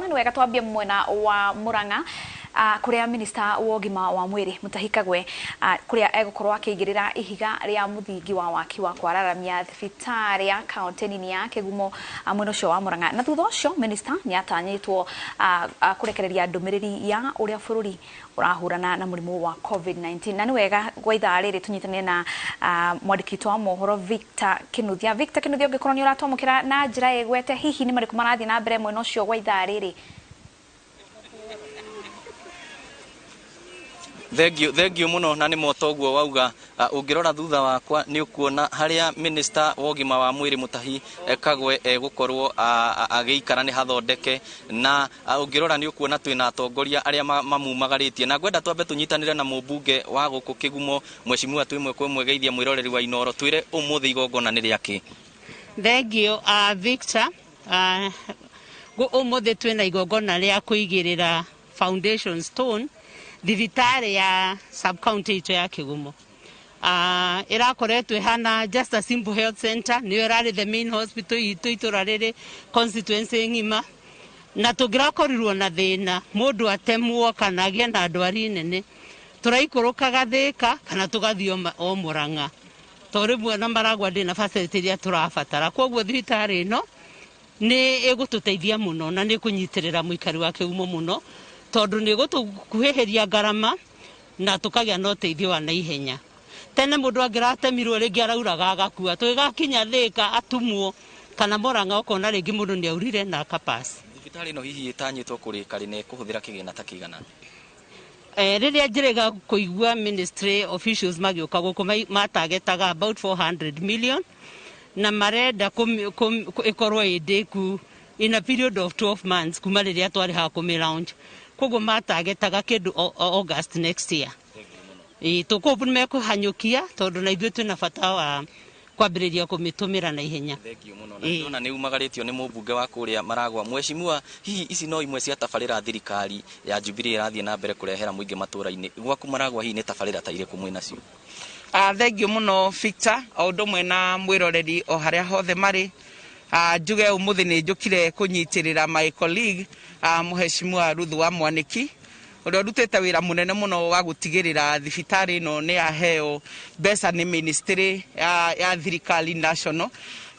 Nĩ wega twambie mwena wa Murang'a, kũrĩa minista wa ũgima wa mwĩrĩ Mutahi Kagwe, kũrĩa egũkorwo akĩigĩrĩra ihiga rĩa mũthingi wa waki wa kwararamia thibitarĩ ya kaũntĩ nini ya Kĩgumo, mwena ũcio wa Murang'a. Na thutha ũcio minista nĩ atanyĩtwo kũrekereria ndũmĩrĩri ya ũrĩa bũrũri ũrahũrana na mũrimũ wa COVID-19. Na nĩ wega gwa ithaa rĩrĩ tũnyitanĩre na mwandĩki witũ wa mohoro Victor Kinuthia. Victor Kinuthia, ũngĩkorwo nĩ ũratwamũkĩra na njĩra ĩgwete, hihi nĩ marĩkũ marathiĩ na mbere mwena ũcio gwa ithaa rĩrĩ? Thengiũ, thengiũ mũno. Na nĩ moto ũguo wauga, ũngĩrora thutha wakwa nĩ ũkuona harĩa minista wa ũgima wa mwĩrĩ Mutahi Kagwe egũkorwo agĩikara nĩ hathondeke. Na ũngĩrora nĩ ũkuona twĩna atongoria arĩa mamumagarĩtie, na ngwenda twambe tũnyitanĩre na mũmbunge wa gũkũ Kĩgumo, Mheshimiwa Twĩmwe kwa Ĩmwe. Geithia mwĩroreri wa Inoro, twĩre ũmũthĩ igongona nĩ rĩakĩ? Thengiũ, Victor. Ũmũthĩ twĩna igongona rĩa kũigĩrĩra foundation stone thibitarĩ ya sub county itũ ya Kĩgumo. Ĩrakoretwo ĩhana just a simple health center, nĩyo ĩrarĩ the main hospital itũ itũra rĩrĩ, constituency ng'ima, na tũngĩrakorirwo na thĩna mũndũ atemwo kana agĩe na ndwari nene, tũraikũrũkaga Thĩka kana tũgathiĩ o Mũrang'a, to rĩmwe na Maragwa ndĩ na facility iria tũrabatara. Koguo thibitarĩ ĩno nĩ ĩgũtũteithia mũno na nĩ ĩkũnyitĩrĩra mũikari wa Kĩgumo mũno, tondũ nĩ ĩgũtũkuhĩhĩria ngarama na tũkagĩa na ũteithio wa naihenya. Tene mũndũ angĩratemirwo rĩngĩ arauraga agakua, tũgĩgakinya Thĩka atumwo kana Mũrang'a, ũkona rĩngĩ mũndũ nĩ aurire na akapass. Thibitarĩ ĩno hihi ĩtanyĩtwo kũrĩka rĩ, na ĩkũhũthĩra kĩgĩna ta kĩigana atĩa? Rĩrĩa njĩrĩga kũigua ministry officials magĩũka gũkũ, matagetaga about 400 million, na marenda ĩkorwo ĩ ndĩku in a period of 12 months kuma rĩrĩa twarĩ haha kũmĩ launch. Koguo matagetaga kĩndũ August next year. Ĩ tũkũbu nĩ mekũhanyũkia, tondũ na ithuĩ twĩna bata wa kwambĩrĩria kũmĩtũmĩra na ihenya. Thengiũ mũno. Na ndĩrona nĩ umagarĩtio nĩ mũmbunge wa kũrĩa Maragwa. Mheshimiwa, hihi ici no imwe cia tabarĩra thirikari ya Jubilee ĩrathiĩ na mbere kũrehera mũingĩ matũra-inĩ gwaku Maragwa? Hihi nĩ tabarĩra ta irĩkũ mwĩ nacio? Thengiũ mũno Victor, o ũndũ ũmwe na mwĩroreri o harĩa hothe marĩ. Njuge ũmũthĩ nĩ njũkire kũnyitĩrĩra my colleague, Mheshimiwa Ruth wa Mwanĩki, ũrĩa ũrutĩte wĩra mũnene mũno wa gũtigĩrĩra thibitarĩ ĩno nĩ yaheo mbeca nĩ ministry ya thirikari national,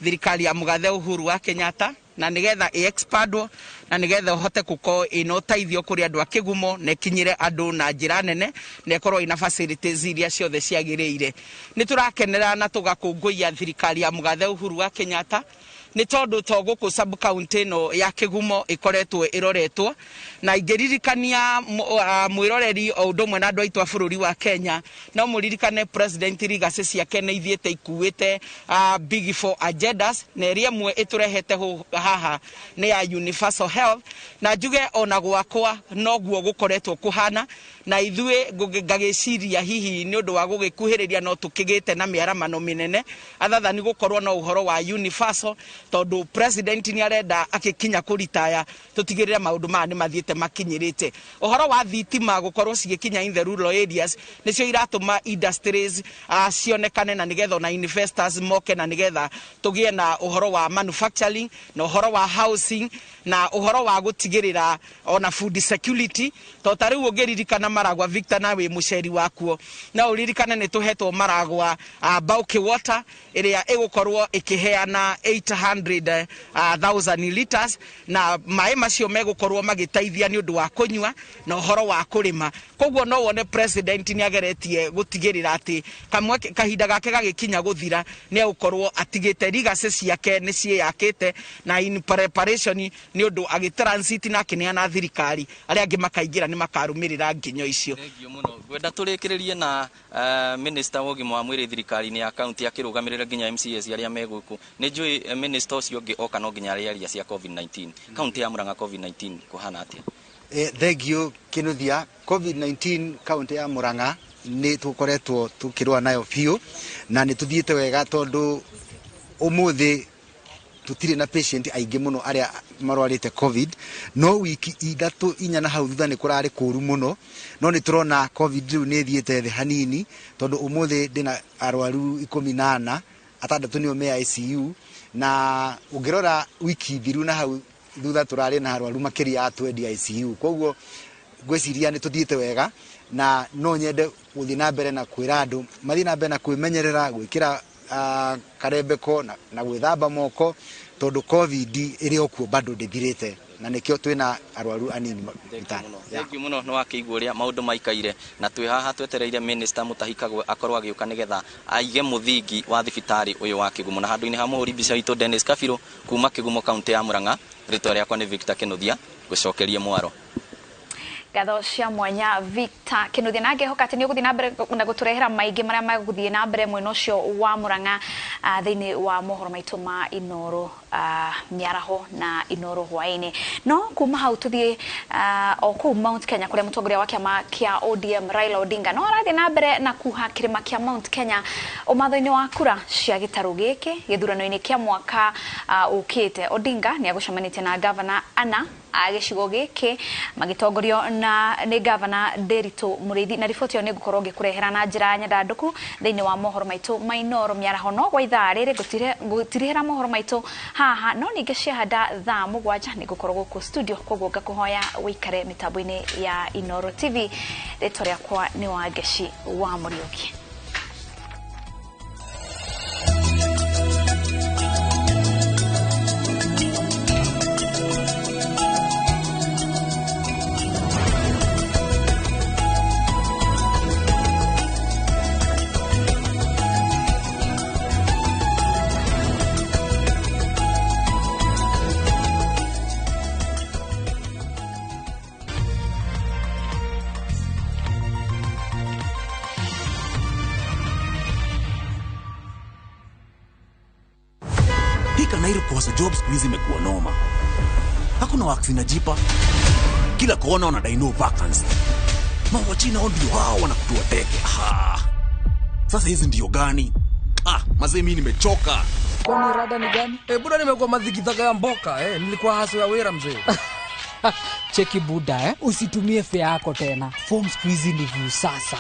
thirikari ya mũgathe Uhuru wa Kenyatta, na nĩgetha ĩ expandwo na nĩgetha ũhote gũkorwo ĩna ũteithio kũrĩ andũ a Kĩgumo na ĩkinyĩre andũ na njĩra nene na ĩkorwo ĩna facilities iria ciothe ciagĩrĩire. Nĩ tũrakenera na tũgakũngũiya thirikari ya mũgathe Uhuru wa Kenyatta, nĩ tondũ to gũkũ sub county ĩno ya Kĩgumo ĩkoretwo ĩroretwo. Na ingĩririkania mwĩroreri o ũndũ ũmwe na andũ aitũ a bũrũri wa Kenya, no mũririkane president legacy ciake nĩ ithiĩte ikuĩte big four agendas, na ĩrĩa ĩmwe ĩtũrehete haha nĩ ya universal health. Na njuge ona gwakwa noguo gũkoretwo kũhana, na ithuĩ ngagĩciria hihi nĩ ũndũ wa gũgĩkuhĩrĩria no tũkĩgĩte na mĩaramano mĩnene athathani gũkorwo na ũhoro wa universal, tondũ president nĩ arenda akĩkinya kũritaya tũtigĩrĩre maũndũ maya nĩ mathiĩte makinyĩrĩte. Ũhoro wa thitima gũkorwo cigĩkinya in the rural areas nĩcio iratũma industries cionekane, na nĩgetha ona investors moke, na nĩgetha tũgĩe na ũhoro wa manufacturing na ũhoro wa housing na ũhoro wa gũtigĩrĩra ona food security. To ta rĩu ũngĩririkana Maragwa, Victor, na wĩ mũceri wakuo, no ũririkane nĩ tũhetwo Maragwa bulk water ĩrĩa ĩgũkorwo ĩkĩheana 800,000 liters, na maĩ macio megũkorwo magĩteithia nĩ ũndũ wa kũnyua na ũhoro wa kũrĩma. Koguo no wone president nĩ ageretie gũtigĩrĩra atĩ kamwe kahinda gake gagĩkinya gũthira nĩ egũkorwo atigĩte legacy ciake nĩ ciĩyakĩte na in preparation nĩ ũndũ agĩtransit na akĩneana thirikari, arĩa angĩ makaingĩra nĩ makarũmĩrĩra nginyo icio. Thengiũ mũno. Ngwenda tũrĩkĩrĩrie na minister wa ũgima wa mwĩrĩ thirikari-inĩ ya kaunti, akĩrũgamĩrĩra nginya MCAs arĩa me gũkũ. Nĩ njũĩ minister ũcio ũngĩ oka no nginya arĩaria cia COVID-19. Kaunti ya Murang'a COVID-19 kũhana atĩa? Thengiũ Kinuthia. COVID-19 kaunti ya Murang'a nĩ tũkoretwo tũkĩrũa nayo biũ na nĩ tũthiĩte wega, tondũ ũmũthĩ tũtirĩ na patient aingĩ mũno arĩa marwarĩte COVID. No wiki 3, 4 na hau thutha nĩ kũrarĩ kũru mũno, no nĩ tũrona COVID rĩu nĩ ĩthiĩte thĩ hanini, tondũ ũmũthĩ ndĩna arwaru 14, atandatũ nĩo me ICU. Na ũngĩrora wiki thiru na hau Thutha tũrarĩ na arwaru makĩria ya 20 ICU. Koguo ngwĩciria nĩ tũthiĩte wega, na no nyende gũthiĩ na mbere na kwĩra andũ mathiĩ na mbere na kwĩmenyerera, gwĩkĩra karembeko na gwĩthamba moko, tondũ COVID ĩrĩ o kuo bado ndĩthirĩte, na nĩkĩo twĩna arwaru anini thibitarĩ. Thengiũ mũno. Nĩ wakĩigua ũrĩa maũndũ maikaire, na twĩ haha twetereire Minister Mutahi Kagwe akorwo agĩũka nĩgetha aige mũthingi wa thibitarĩ ũyũ wa Kĩgumo. Na handũ-inĩ ha mũhũri mbica witũ Dennis Kabirũ kuma Kĩgumo, kaunti ya Murang'a, rĩtwa rĩakwa nĩ Victor Kĩnuthia. Ngũcokerie mwaro. Ngatho cia mwanya, Victor Kinuthia, na ngehoka atĩ nĩ ũgũthiĩ na mbere na gũtũrehera maingĩ marĩa megũthiĩ na mbere mwena ũcio wa Murang'a thĩinĩ wa mohoro maitũ ma Inoro mĩaraho na Inoro hwaĩ-inĩ. No kuma hau tũthiĩ o kũu Mount Kenya, kũrĩa mũtongoria wa kĩama kĩa ODM Raila Odinga no arathiĩ na mbere na kuha kĩrĩma kĩa Mount Kenya ũmatho-inĩ wa kura cia gĩtarũ gĩkĩ gĩthurano-inĩ kĩa mwaka ũkĩte. Odinga nĩ agũcemanĩtie na gavana ana a gĩcigo gĩkĩ magĩtongorio na nĩ gavana Nderitu Mũrĩithi, na riboti ĩyo nĩ ngũkorwo ngĩkũrehera na njĩra nyandandũku thĩinĩ wa mohoro maitũ ma Inoro mĩaraho. No gwa ithaa rĩrĩ ngũtirihĩra mohoro maitũ haha, no ningĩ ciahanda thaa 7 nĩ ngũkorwo gũkũ studio, koguo ngakũhoya wĩikare mĩtambo-inĩ ya Inoro TV. Rĩtwa rĩakwa nĩ Wangeci wa Mũriũki. Hii Kanairo kukosa job siku hizi imekuwa noma. Hakuna works inajipa. Kila kona wanadai no vacancy. Mawachina hao ndio hao wanakutua teke. Ah. Sasa hizi ndio gani? Ah, mazee, mimi nimechoka. Kwani rada ni gani? Eh, buda, nimekuwa madhikithaga ya mboka eh, nilikuwa haso ya wera, mzee. Cheki buda, eh? Usitumie fare yako tena. Form siku hizi ni Viusasa.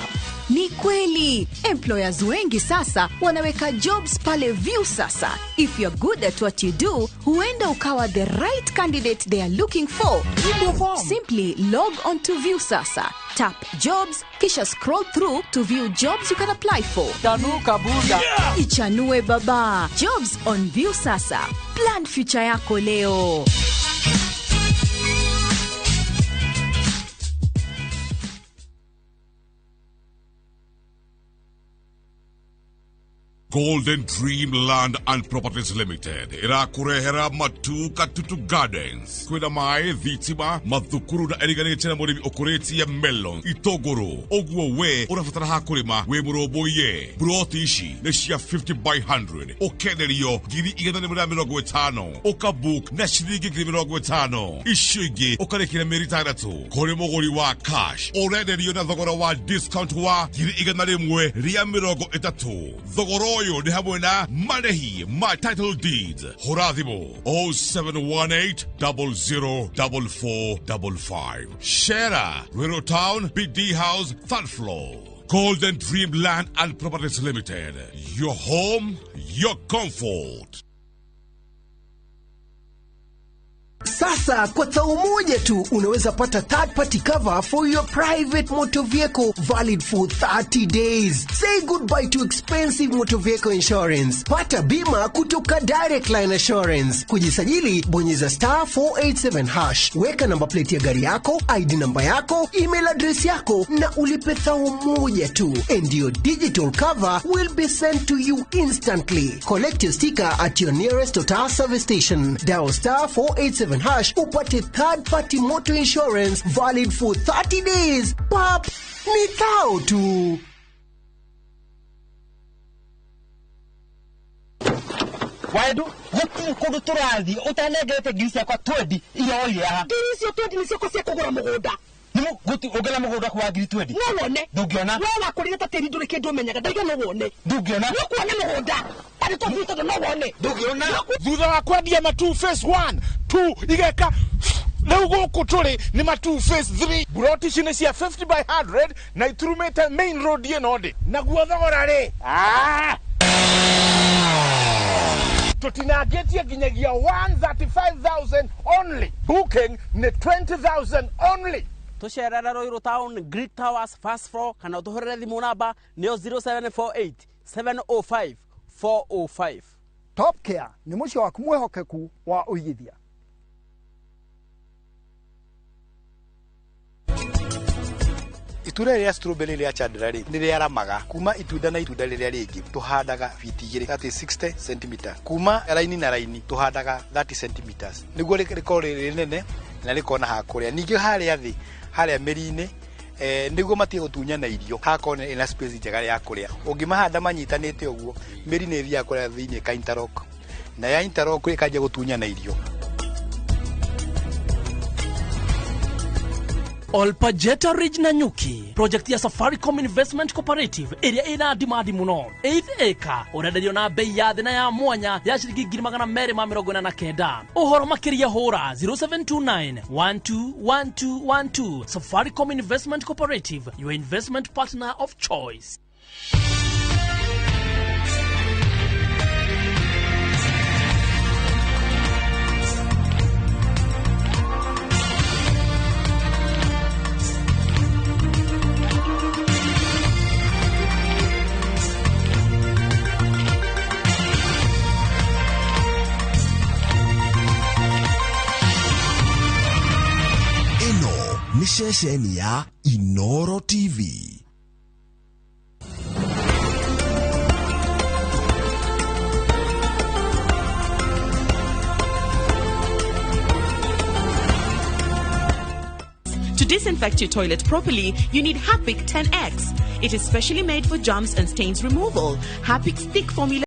Ni kweli, employers wengi sasa wanaweka jobs pale Viusasa. If you're good at what you do, huenda ukawa the right candidate they are looking for. Simply log on to Viusasa, tap jobs, kisha scroll through to view jobs you can apply for. Tanuka buda. Ichanue baba. Jobs on Viusasa. Plan future yako leo. Golden Dream Land and Properties Limited ĩrakũrehera Matu Katutu Gardens. Kwĩna maĩ, thitima, mathukuru na ĩriganĩtie na mũrĩmi ũkũrĩtie melon, itũngũrũ. Ũguo we ũrabatara ha kũrĩma wĩ mũrũmbũiye. Buroti ici nĩ cia 50 by 100, ũkenderio 150,000, ũkabook na ciringi 50,000, icio ingĩ ũkarĩkĩra mĩeri 6. Kũrĩ mũgũri wa cash, ũrenderio na thogora wa discount wa 130,000. Thogora ũyũ nĩ hamwe na marĩhi ma title deeds. Hũra thimũ 0718 004455. Shera Ruiru Town, BD House, third floor. Golden Dream Land and Properties Limited, your home, your comfort. Sasa kwa thao moja tu unaweza pata third party cover for your private motor vehicle valid for 30 days. Say goodbye to expensive motor vehicle insurance. Pata bima kutoka Direct Line Assurance. Kujisajili, bonyeza *487#. Weka namba plate ya gari yako, ID namba yako, email address yako na ulipe thao moja tu. And your digital cover will be sent to you instantly. Collect your sticker at your nearest Total service station. Dial *487# upate third party motor insurance valid for 30 days. Pap, ni thao tu. Waendu, gũtirĩ kũndũ tũrathiĩ ũtanengerete ngiri ciakwa 20 iria woire haha. Ngiri icio 20 nĩ ciakwa cia kũgũra mũgũnda. Ũngĩona mũgũnda kwa ngiri 20? No wone. Ndũngĩona. We wakũrire ta tĩri, ndũrĩ kĩndũ ũmenyaga. Ndaiga no wone. Ndũngĩona. Nĩ ũkuona mũgũnda. Tarĩ tũthiĩ tondũ no wone. Ndũngĩona. Thutha wa kwendia Matu phase 1 2 igeka, rĩu gũkũ tũrĩ nĩ Matu phase 3. Buroti ici nĩ cia 50 by 100 na iturumĩte main road ĩno ndĩ naguo. Thogora rĩ? Ah! Tũtinangĩtie nginyagia 135,000 only. Booking nĩ 20,000 only. Tũcerere Ruiru Town, Greek Towers, first floor, kana ũtũhũrĩre thimũ namba nĩyo 0748 705 405. Top Care nĩ mũciĩ waku mwĩhokeku wa ũigithia. Itunda rĩrĩa strawberry rĩa Chandra rĩ nĩ rĩaramaga kuma itunda na itunda rĩrĩa rĩngĩ tũhandaga biti igĩrĩ, that is 60 cm, kuma raini na raini tũhandaga 30 cm nĩguo rĩkorwo rĩ rĩnene na rĩkorwo na hakũrĩa. Ningĩ harĩa thĩ harĩa mĩri-inĩ, nĩguo matige gũtunyana irio, hakorwo ĩna space njega ya kũrĩa. Ũngĩmahanda manyitanĩte ũguo, mĩri nĩ ĩthiaga kũrĩa thĩinĩ ka interlock, na ya interlock ĩkanjia gũtunyana irio. Olpajeta Ridge na Nyuki, project ya Safaricom Investment Cooperative ĩrĩa ĩna demand mũno. 8 acre ũrenderio na bei ya thĩ na ya mwanya ya ciringi 249,000. Ũhoro makĩria hũra 0729 121212. Safaricom Investment Cooperative, your investment partner of choice. Ĩno nĩ ceceni ya Inoro TV. To disinfect your toilet properly, you need Harpic 10X. It is specially made for germs and stains removal. Harpic's thick formula